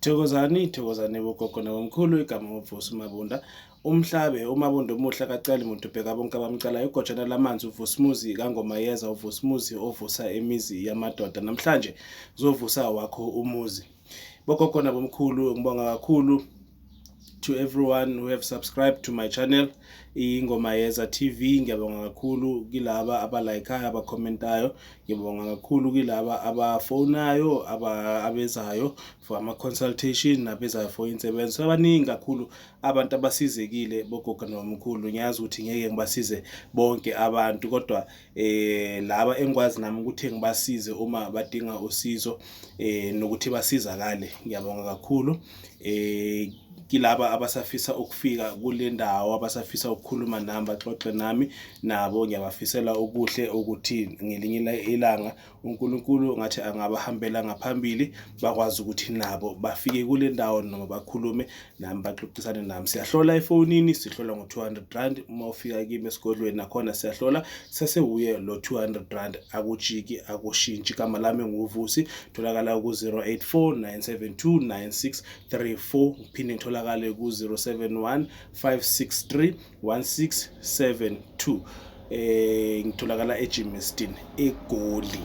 Thokozani, thokozani bogogo nabomkhulu, igama uVusi Mabunda. Umhlabe uMabunda omuhle akaceli muntu ubheka bonke abamcelayo. Igojana lamanzi uVusimuzi kaNgomayeza, uVusimuzi ovusa imizi yamadoda. Namhlanje uzovusa wakho umuzi. Bogogo nabomkhulu, ngibonga kakhulu to everyone who have subscribed to my channel, Ingoma Yeza TV. Ngiyabonga kakhulu kilaba abalikeayo, abakhomentayo. Ngibonga kakhulu kilaba abafonayo, abezayo for ama consultation nabezayo for insebenzo. Abaningi kakhulu abantu abasizekile bogogo nobamkhulu. Ngiyazi ukuthi ngeke ngibasize bonke abantu, kodwa laba engikwazi nami ukuthi ngibasize uma badinga usizo nokuthi basizakale, ngiyabonga kakhulu. Kilaba abasafisa ukufika kule ndawo, abasafisa ukukhuluma nami, baxoxe nami, nabo ngiyabafisela okuhle, ukuthi ngelinye ilanga uNkulunkulu ngathi angabahambela ngaphambili, bakwazi ukuthi nabo bafike kule ndawo noma bakhulume nami, baxoxisane nami. Siyahlola efonini, sihlola ngo-R200. Uma ufika kimi esigodlweni nakhona siyahlola, sesewuye lo R200, akujiki, akushintshi. Igama lami nguVusi, tholakala ku-084 972 9634, ngiphinde ngitholakale ku-071 563 1672. Ngitholakala eGermiston, eGoli.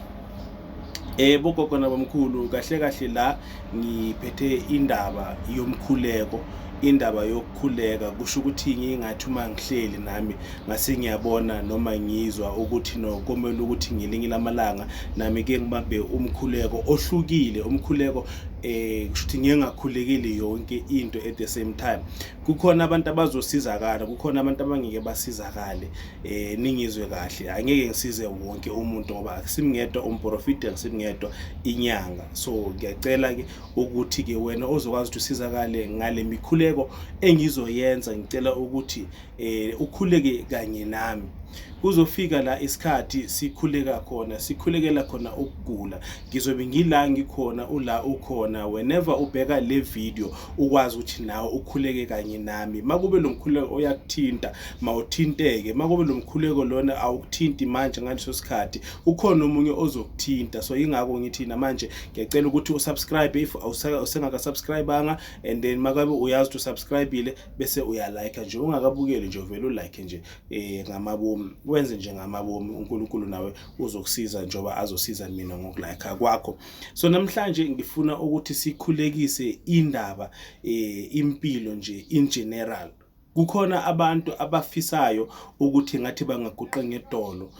Bogogo nabamkhulu, kahle kahle la ngiphethe indaba yomkhuleko, indaba yokukhuleka. Kusho ukuthi ngingathi uma ngihleli nami ngase ngiyabona noma ngizwa ukuthi no, komele ukuthi ngelinye lamalanga nami ke ngibambe umkhuleko ohlukile, umkhuleko kusho ukuthi ngeke ngakhulekeli yonke into at the same time. Kukhona abantu abazosizakala, kukhona abantu abangeke basizakale. Ningizwe kahle, angeke ngisize wonke umuntu ngoba akusimngedwa umprofiti, akusimngedwa inyanga. So ngiyacela ke ukuthi ke wena ozokwazi ukuthi usizakale ngale mikhuleko engizoyenza, ngicela ukuthi ukhuleke kanye nami. Kuzofika la isikhathi sikhuleka khona, sikhulekela khona ukugula. Ngizobe ngila, ngikhona, ula ukhona. Whenever ubheka le video, ukwazi ukuthi nawe ukhuleke kanye nami. Makube lo mkhuleko oyakuthinta, mawuthinteke. Makube lo mkhuleko lona awukuthinti manje ngaleso sikhathi, ukhona omunye ozokuthinta. So ingakho ngithi namanje ngiyacela ukuthi usubscribe if usengaka-subscribanga, and then makabe uyazi ukuthi usubscribile, bese uyalike nje ungakabukeli nje, uvele ulike nje ngamabomi, wenze nje ngamabomi. uNkulunkulu nawe uzokusiza njengoba azosiza mina ngokulike kwakho. So namhlanje ngifuna ukuthi sikhulekise indaba impilo nje in general. Kukhona abantu abafisayo ukuthi ngathi bangaguqa ngedolo.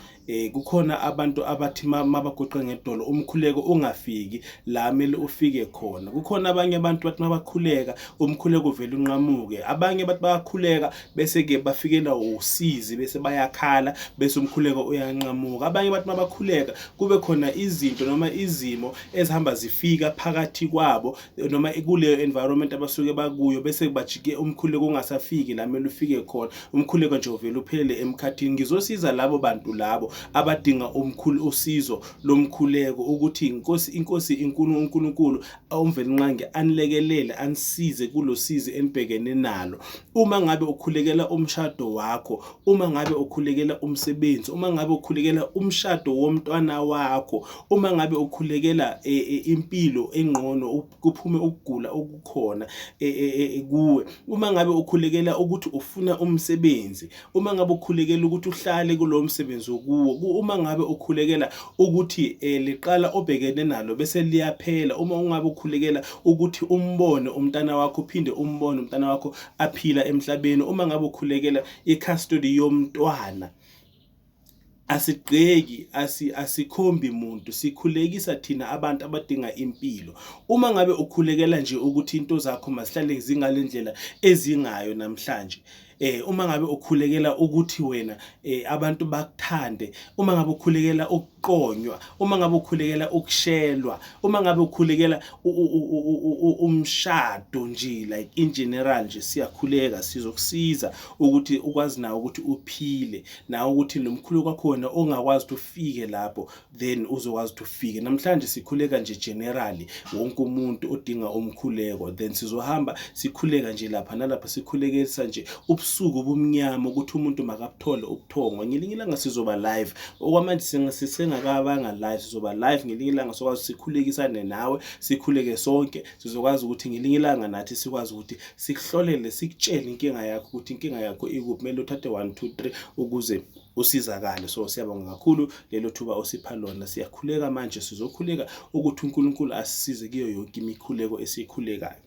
Kukhona abantu abathi mabaguqa ngedolo umkhuleko ungafiki la mele ufike khona. Kukhona abanye abantu bathi mabakhuleka umkhuleko uvela unqamuke. Abanye bathi bayakhuleka bese ke bafikela usizi, bese bayakhala, bese umkhuleko uyanqamuka. Abanye bathi mabakhuleka kube khona izinto noma izimo ezihamba zifika phakathi kwabo noma kuleyo environment abasuke bakuyo, bese bajike umkhuleko ungasafiki la mele ufike khona, umkhuleko nje uvela uphelele emkhathini. Ngizosiza labo bantu labo abadinga umkhulu usizo lomkhuleko, ukuthi inkosi, inkosi inkulu, uNkulunkulu uMvelinqangi anilekelele, anisize kulosizi enibhekene nalo. Uma ngabe ukhulekela umshado wakho, uma ngabe ukhulekela umsebenzi, uma ngabe ukhulekela umshado womntwana wakho, uma ngabe ukhulekela impilo engqono, kuphume ukugula okukhona kuwe, uma ngabe ukhulekela ukuthi ufuna umsebenzi, uma ngabe ukhulekela ukuthi uhlale kulowo msebenzi okuwo, uma ngabe ukhulekela ukuthi liqala obhekene nalo bese liyaphela, uma ungabe ukhulekela ukuthi umbone umntana wakho, uphinde umbone umntana wakho aphila emhlabeni, uma ngabe ukhulekela i-custody yomntwana, asigqeki, asikhombi muntu, sikhulekisa thina abantu abadinga impilo. Uma ngabe ukhulekela nje ukuthi into zakho masihlale zingalendlela ezingayo namhlanje, uma ngabe ukhulekela ukuthi wena abantu bakuthande, uma ngabe ukhulekela ukuqonywa, uma ngabe ukhulekela ukushelwa, uma ngabe ukhulekela umshado nje, like in general nje, siyakhuleka, sizokusiza ukuthi ukwazi nawe ukuthi uphile nawe, ukuthi nomkhuleko wakho wena ongakwazi ukuthi ufike lapho, then uzokwazi ukuthi ufike. Namhlanje sikhuleka nje generally, wonke umuntu odinga umkhuleko. Then sizohamba sikhuleka nje lapha nalapha, sikhulekisa nje ubusuku. Ubusuku obumnyama ukuthi umuntu makabuthole ubuthongo. Ngelinye ilanga sizoba live. Okwamanje sisengakabanga live, sizoba live ngelinye ilanga sokwazi sikhulekisane nawe, sikhuleke sonke, sizokwazi ukuthi ngelinye ilanga nathi sikwazi ukuthi sikuhlolele, sikutshele inkinga yakho ukuthi inkinga yakho ikuphi, kumele uthathe 1 2 3 ukuze usizakale. So siyabonga kakhulu lelo thuba osipha lona. Siyakhuleka manje, sizokhuleka ukuthi uNkulunkulu asisize kuyo yonke imikhuleko esiyikhulekayo.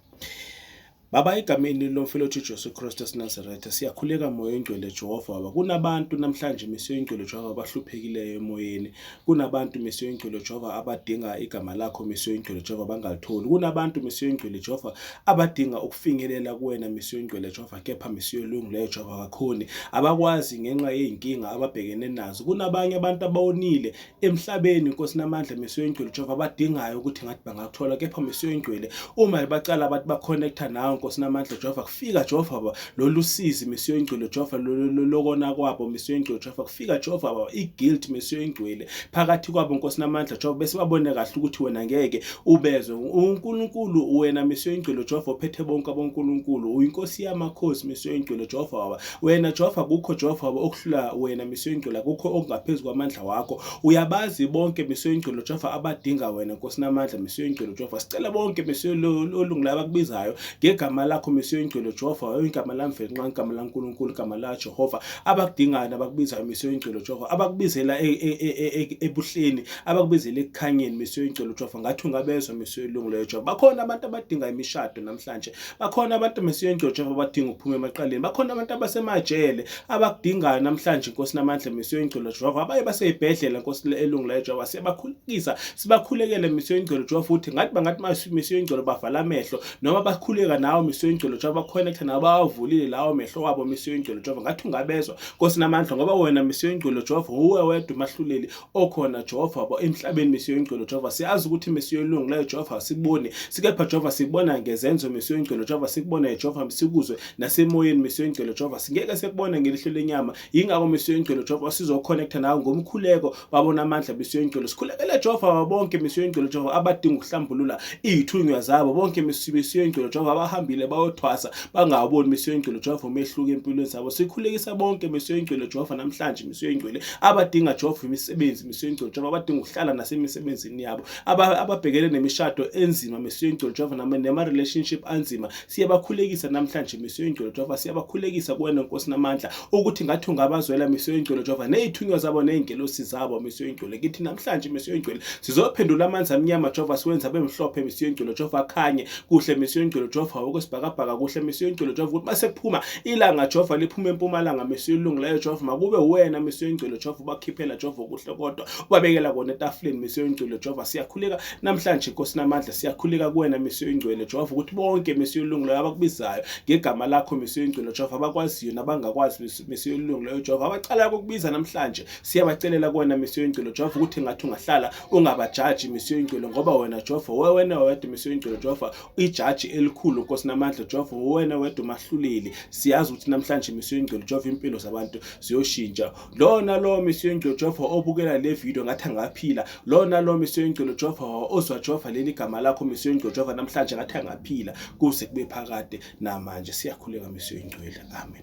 Baba, egameni lomfelothi Jesu Kristu waseNazaretha, siyakhuleka Moya oNgcwele Jehova Baba. Kunabantu namhlanje Mesiya oNgcwele Jehova abahluphekileyo emoyeni. Kunabantu Mesiya oNgcwele Jehova abadinga igama lakho Mesiya oNgcwele Jehova bangalitholi. Kunabantu Mesiya oNgcwele Jehova abadinga ukufinyelela kuwena Mesiya oNgcwele Jehova kepha Mesiya olungileyo Jehova akakhoni. Abakwazi ngenxa yey'nkinga ababhekene nazo. Kunabanye abantu abawonile emhlabeni Nkosi namandla Mesiya oyingcwele Jehova abadingayo ukuthi ngathi bangakuthola kepha Mesiya oyingcwele uma bacala abantu baconnecta nawe Nkosi namandla Jehova kufika Jehova baba lolu sizi Mesiya oyingcwele Jehova lokona kwabo Mesiya oyingcwele Jehova kufika Jehova baba i-guilt Mesiya oyingcwele phakathi kwabo Nkosi namandla Jehova bese babone kahle ukuthi wena ngeke ubezwe uNkulunkulu wena Mesiya oyingcwele Jehova ophethe bonke abonkulunkulu uyinkosi yamakhosi Mesiya oyingcwele Jehova baba Wena Jehova akukho Jehova okuhlula wena Mesiya oyingcwele akukho okungaphezu kwamandla wakho uyabazi bonke Mesiya oyingcwele Jehova abadinga wena Nkosi namandla Mesiya oyingcwele Jehova sicela bonke Mesiya olungileyo abakubizayo ngegama lakho Mesiya oyingcwele Jehova igama laMvelinqangi igama laNkulunkulu igama la Jehova abakudingayo nabakubizayo Mesiya oyingcwele Jehova abakubizela e, e, e, ebuhleni abakubizela ekukhanyeni Mesiya oyingcwele Jehova ngathi ungabezwa Mesiya olungileyo Jehova bakhona abantu abadinga imishado namhlanje Bakhona abantu Mesiya oyingcwele Jehova abadinga ukuphuma emaqaleni. Bakhona abantu abasemajele abakudingayo namhlanje Nkosi namandla Mesiya oyingcwele Jehova. Abaye baseyibhedlela Nkosi elungileyo Jehova siyabakhulekisa sibakhulekele Mesiya oyingcwele Jehova futhi ngathi bangathi Mesiya oyingcwele bavala amehlo noma bakhuleka nawe Mesiya oyingcwele Jehova baconnecta nawe bawavulile lawo mehlo wabo Mesiya oyingcwele Jehova ngathi ungabezwa Nkosi namandla ngoba wena Mesiya oyingcwele Jehova uwe wedwa umahluleli okhona Jehova bo emhlabeni Mesiya oyingcwele Jehova siyazi ukuthi Mesiya olungileyo Jehova asikuboni sikepha Jehova sikubona ngezenzo Mesiya oyingcwele Jehova sikubona Jehova sikuzwe nasemoyeni Mesiya oyingcwele Jehova singeke sekubone ngelihlo lenyama yingakho Mesiya oyingcwele Jehova sizoconnecta nawe ngomkhuleko babona amandla Mesiya oyingcwele sikhulekele Jehova bonke Mesiya oyingcwele Jehova abadinga ukuhlambulula izithunywa zabo bonke Mesiya oyingcwele Jehova abahambile bayothwasa bangawuboni Mesiya oyingcwele Jehova umehluko empilweni zabo sikhulekisa bonke Mesiya oyingcwele Jehova namhlanje Mesiya oyingcwele abadinga Jehova imisebenzi Mesiya oyingcwele Jehova abadinga ukuhlala nasemisebenzini yabo ababhekene nemishado enzima Mesiya oyingcwele Jehova nama relationship anzima siyabakhulekisa namhlanje Mesiya oyingcwele Jehova siyabakhulekisa kuwena Nkosi namandla ukuthi ngathi ungabazwela Mesiya oyingcwele Jehova nezithunywa zabo nezingelosi zabo Mesiya oyingcwele kithi namhlanje Mesiya oyingcwele sizophendula amanzi amnyama Jehova siwenza bemhlophe Mesiya oyingcwele Jehova akhanye kuhle Mesiya oyingcwele Jehova okwesibhakabhaka kuhle Mesiya oyingcwele Jehova ukuthi mase kuphuma ilanga Jehova liphuma empumalanga Mesiya olungileyo Jehova makube wena Mesiya oyingcwele Jehova ubakhiphela Jehova okuhle kodwa ubabekela kona etafuleni Mesiya oyingcwele Jehova siyakhuleka namhlanje Nkosi namandla siyakhuleka kuwena Mesiya oyingcwele Jehova ukuthi bonke Mesiya olungileyo abakubizayo ngegama lakho Mesiya oyingcwele Jehova abakwaziyo nabangakwazi Mesiya olungileyo Jehova abacala ukukubiza namhlanje siyabacelela kuwena Mesiya oyingcwele Jehova ukuthi ngathi ungahlala ungabajaji Mesiya oyingcwele ngoba wena Jehova wena wedwa Mesiya oyingcwele Jehova ijaji elikhulu Nkosi namandla Jehova uwena wedwa umahluleli siyazi ukuthi namhlanje Mesiya oyingcwele Jehova impilo zabantu ziyoshintsha lona lo Mesiya oyingcwele Jehova obukela le video ngathi angaphila lona lo Mesiya oyingcwele Jehova ozwa Jehova leli gama lakho Mesiya oyingcwele Jehova namhlanje ngathi angaphila kuze kube phakade namanje siyakhuleka Mesiya oyingcwele amen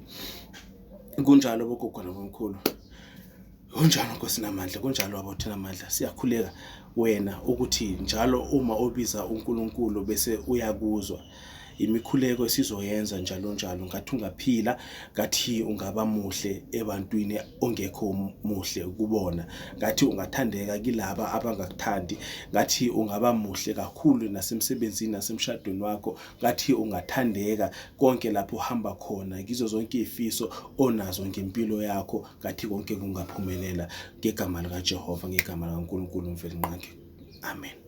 kunjalo bogogo nabomkhulu Kunjalo Nkosi namandla, kunjalo baba uthina amandla. Siyakhuleka wena ukuthi njalo uma ubiza uNkulunkulu bese uyakuzwa imikhuleko esizoyenza njalo njalo ngathi ungaphila ngathi ungaba muhle ebantwini ongekho muhle kubona ngathi ungathandeka kilaba abangakuthandi ngathi ungaba muhle kakhulu nasemsebenzini nasemshadweni wakho ngathi ungathandeka konke lapho uhamba khona kizo zonke izifiso onazo ngempilo yakho ngathi konke kungaphumelela ngegama likaJehova ngegama likaNkulunkulu uMvelinqangi amen.